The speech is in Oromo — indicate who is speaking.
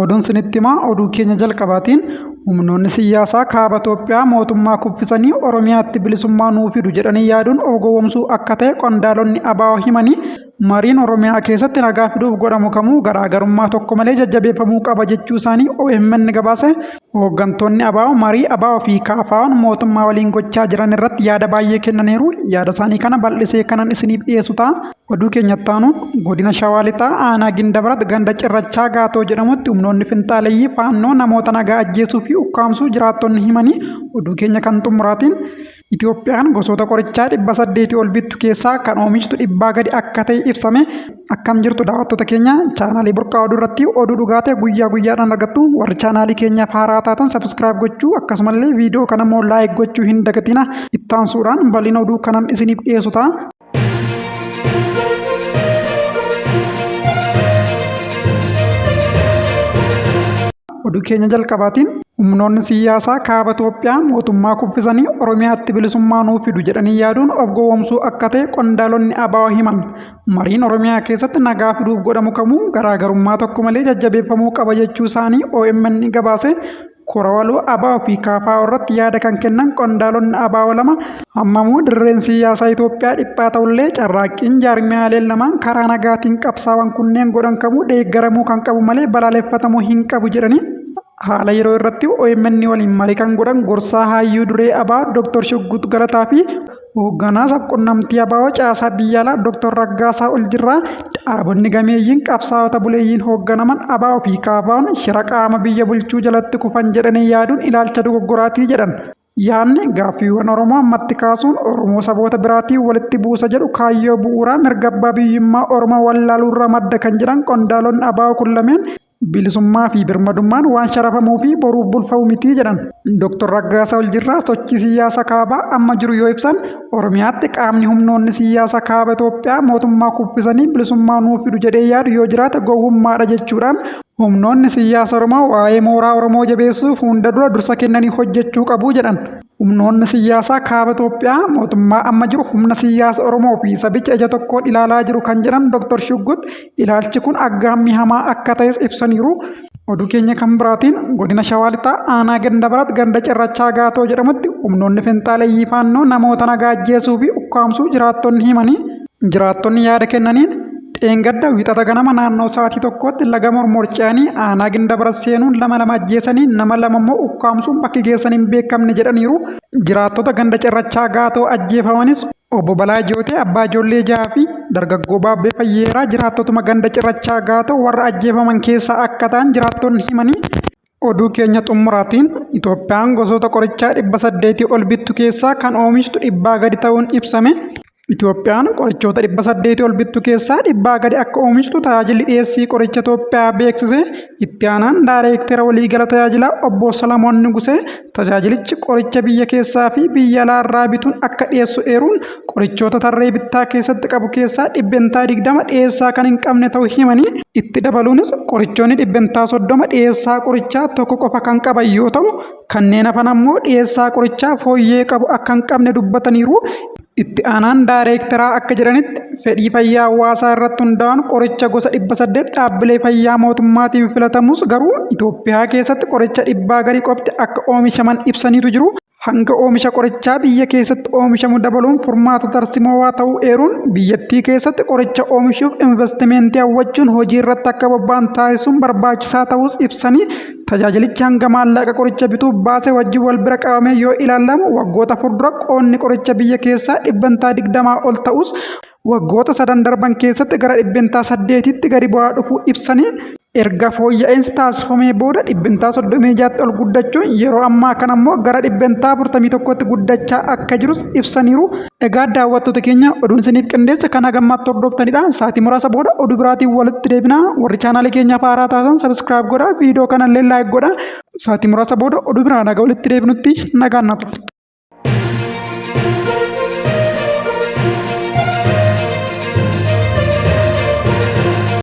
Speaker 1: Oduun sinitti himaa. Oduu keenya jalqabaatiin humnoonni siyaasaa kaaba Itoophiyaa mootummaa kuffisanii Oromiyaatti bilisummaa nuu fidu jedhanii yaaduun of gowwomsuu akka ta'e qondaalonni ABO himanii, mariin Oromiyaa keessatti nagaa fiduuf godhamu kamuu garaagarummaa tokko malee jajjabeeffamuu qaba jechuu isaanii OMN gabaase. Hooggantoonni ABO marii ABO fi KFO'n mootummaa waliin gochaa jiran irratti yaada baay'ee kennaniiru. Yaada isaanii kana bal'isee kanan isiniif dhiyeessu ta'a. Oduu keenyatti aanuun godina Shawaa Lixaa aanaa Gindabarat ganda Cirrachaa Gaatoo jedhamutti humnoonni finxaaleyyii Faannoo namoota nagaa ajjeesuu fi ukkaamsuu jiraattonni himanii. Oduu keenya kan xumuraatiin Itoophiyaan gosoota qorichaa 800 ol bittu keessaa kan oomishtu dhibbaa gadi akka ta'e ibsame. Akkam jirtu daawwattoota keenya? Chaanaalii Burqaa Oduu irratti oduu dhugaa ta'e guyyaa guyyaadhaan argattu. Warri chaanaalii keenyaaf haaraa taatan subscribe gochuu, akkasumallee viidiyoo kana immoo like gochuu hin dagatina. Ittaansuudhaan bal'ina oduu kanan isiniif dhiyeessu ta'a. Oduu keenya jalqabaatiin humnoonni siyaasaa kaaba Itoophiyaa mootummaa kuffisanii Oromiyaatti bilisummaa nuu fidu jedhanii yaaduun of gowwoomsuu akka ta'e qondaalonni ABO himan. Mariin Oromiyaa keessatti nagaa fiduuf godhamu kamuu garaagarummaa tokko malee jajjabeeffamuu qaba jechuu isaanii OMN gabaase. Kora waloo ABO fi KFO irratti yaada kan kennan qondaalonni ABO lama, hammamuu dirreen siyaasaa Itoophiyaa dhiphaa ta'ullee carraaqqiin jaarmiyaaleen lamaan karaa nagaatiin qabsaawan kunneen godhan kamuu deeggaramuu kan qabu malee balaaleffatamuu hin qabu jedhanii. Haala yeroo irratti OMN waliin marii kan godhan gorsaa hayyuu duree ABO Dr. Shuggut Galataa fi hoogganaa sabqunnamtii ABO caasaa biyya alaa Dr. Raggaasaa Oljirraa, dhaabonni gameeyyiin qabsaa'ota buleeyyiin hoogganaman ABO fi KFO'n shira qaama biyya bulchuu jalatti kufan jedhanii yaaduun ilaalcha dogoggoraatii jedhan. Yaadni gaaffiiwwan Oromoo ammatti kaasuun Oromoo saboota biraatiin walitti buusa jedhu kaayyoo bu'uuraa mirga abbaa biyyummaa Oromoo wallaaluurraa madda kan jedhan qondaalonni ABO kun lameen, bilisummaa fi birmadummaan waan sharafamuu fi boruuf bulfamu miti jedhan. Dr. Raggaasaa Oljirraa sochii siyaasa kaabaa amma jiru yoo ibsan, Oromiyaatti qaamni humnoonni siyaasa kaaba Itoophiyaa mootummaa kuffisanii bilisummaa nuuf fidu jedhee yaadu yoo jiraate gowwummaadha jechuudhaan, humnoonni siyaasa Oromoo waa'ee mooraa Oromoo jabeessuuf hunda dura dursa kennanii hojjechuu qabu jedhan. Humnoonni siyaasaa kaaba Itoophiyaa mootummaa amma jiru humna siyaasa Oromoo fi sabicha ija tokkoon ilaalaa jiru kan jedhan Dr. Shuggut, ilaalchi kun aggaammii hamaa akka ta'es ibsaniiru. Oduu keenya kan biraatiin godina Shawaa Lixaa aanaa Gandabarat ganda Cirrachaa Gaatoo jedhamutti humnoonni finxaaleyyii Faannoo namoota nagaa ajjeesuu fi ukkaamsuu jiraattonni himanii. Jiraattonni yaada kennaniin, dheengadda Wixata ganama naannoo sa'aatii tokkootti laga Mormor ce'anii aanaa Gindabarat seenuun lama lama ajjeesanii nama lama immoo ukkaamsuun bakki geessan hin beekamne jedhaniiru. Jiraattota ganda Cirrachaa Gaatoo ajjeefamanis Obbo Balaa Jootee abbaa ijoollee jahaa fi dargaggoo Baabbee Fayyeeraa jiraattotuma ganda Cirrachaa Gaatoo warra ajjeefaman keessaa akka ta'an jiraattonni himanii. Oduu keenya xumuraatiin Itoophiyaan gosoota qorichaa 800 ol bittu keessaa kan oomishtu dhibbaa gadi ta'uun ibsame. Itoophiyaan qorichoota 800 ol bittu keessaa dhibbaa gadi akka oomishtu tajaajilli dhiyeessii qoricha Itoophiyaa beeksise. Itti aanaan daayireektera waliigala tajaajilaa obbo Salamoon Nugusee tajaajilichi qoricha biyya keessaa fi biyya alaarraa bituun akka dhiyeessu eeruun, qorichoota tarree bittaa keessatti qabu keessaa %20 dhiyeessaa kan hin qabne ta'uu himanii, itti dabaluunis qorichoonni %30 dhiyeessaa qorichaa tokko qofa kan qaban yoo ta'u, kanneen hafan ammoo dhiyeessaa qorichaa fooyyee qabu akka hin qabne dubbataniiru. Itti aanaan daayireektaraa akka jedhanitti, fedhii fayyaa hawaasaa irratti hundaa'uun qoricha gosa 800 dhaabbilee fayyaa mootummaatiin filatamus, garuu Itoophiyaa keessatti qoricha dhibbaa gadi qofti akka oomishaman ibsaniitu jiru. Hanga oomisha qorichaa biyya keessatti oomishamu dabaluun furmaata tarsimoowaa ta'uu eeruun, biyyattii keessatti qoricha oomishuuf investimeentii hawwachuun hojii irratti akka bobba'an taasisuun barbaachisaa ta'uus ibsanii, tajaajilichi hanga maallaqa qoricha bituuf baase wajjin wal bira qabamee yoo ilaalamu waggoota fuuldura qoodni qoricha biyya keessaa %20 ol ta'us, waggoota sadan darban keessatti gara %8tti gadi bu'aa dhufuu ibsanii, erga fooyya'insi taasifamee booda %36tti ol guddachuun yeroo ammaa kana immoo gara %41tti guddachaa akka jirus ibsaniiru. Egaa daawwattoota keenya, oduun isiniif qindeesse kan hagammaatti hordoftanidha. Sa'aatii muraasa booda oduu biraatiin walitti deebina. Warri chaanaalii keenyaaf haaraa taatan subscribe godhaa. Viidiyoo kanallee like godhaa. Sa'aatii muraasa booda oduu biraan haga walitti deebinutti nagaan na tura.